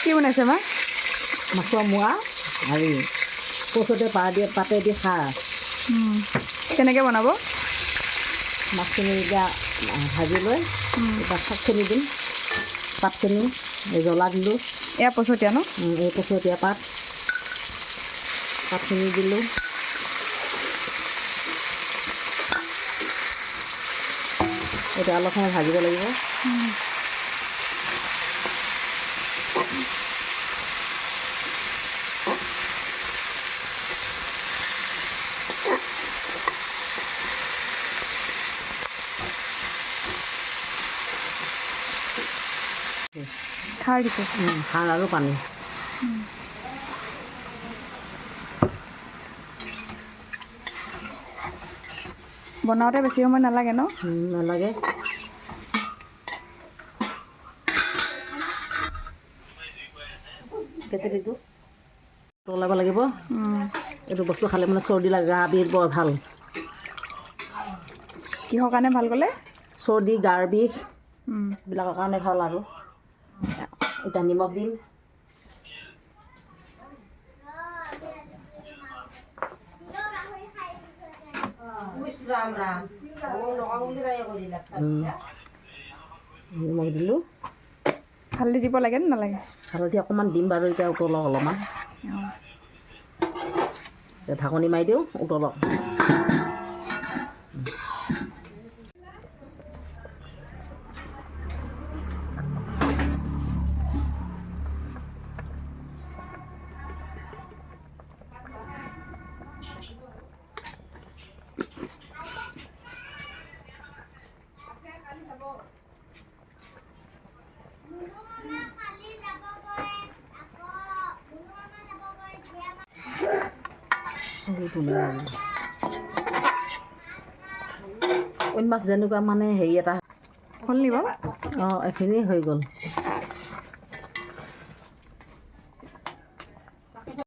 কি বনাইছে মা? মাছৰ মোৱা হেৰি কচুতে পাত দিয়ে, পাতে দি খাৰ। কেনেকৈ বনাব? মাছখিনি এতিয়া ভাজি লৈ এতিয়া শাকখিনি দিম, পাতখিনি, এই জ্বলা দিলোঁ। এয়া পচতীয়া ন? এই কচুৱতীয়া পাত, পাতখিনি দিলোঁ। এতিয়া অলপ সময় ভাজিব লাগিব। খাৰ দিছে। খাৰ আৰু পানী। বনাওঁতে বেছি সময় নালাগে ন? নালাগে। তেতেলীটো উতলাব লাগিব। এইটো বস্তু খালে মানে চৰ্দি লাগে, গা বিষ বৰ ভাল। কিহৰ কাৰণে ভাল ক'লে? চৰ্দি, গাৰ বিষ এইবিলাকৰ কাৰণে ভাল। আৰু এতিয়া নিমখ দিম। নিমখ দিলোঁ। হালধি দিব লাগে নে নালাগে? হালধি অকণমান দিম বাৰু। এতিয়া উতলক অলপমান। অঁ। এতিয়া ঢাকনি মাৰি দিওঁ, উতলক। বহুত ধুনীয়া লাগে। অইন মাছ যেনেকুৱা মানে হেৰি এটা হ'ল নি বাৰু? অঁ, এইখিনি হৈ গ'ল।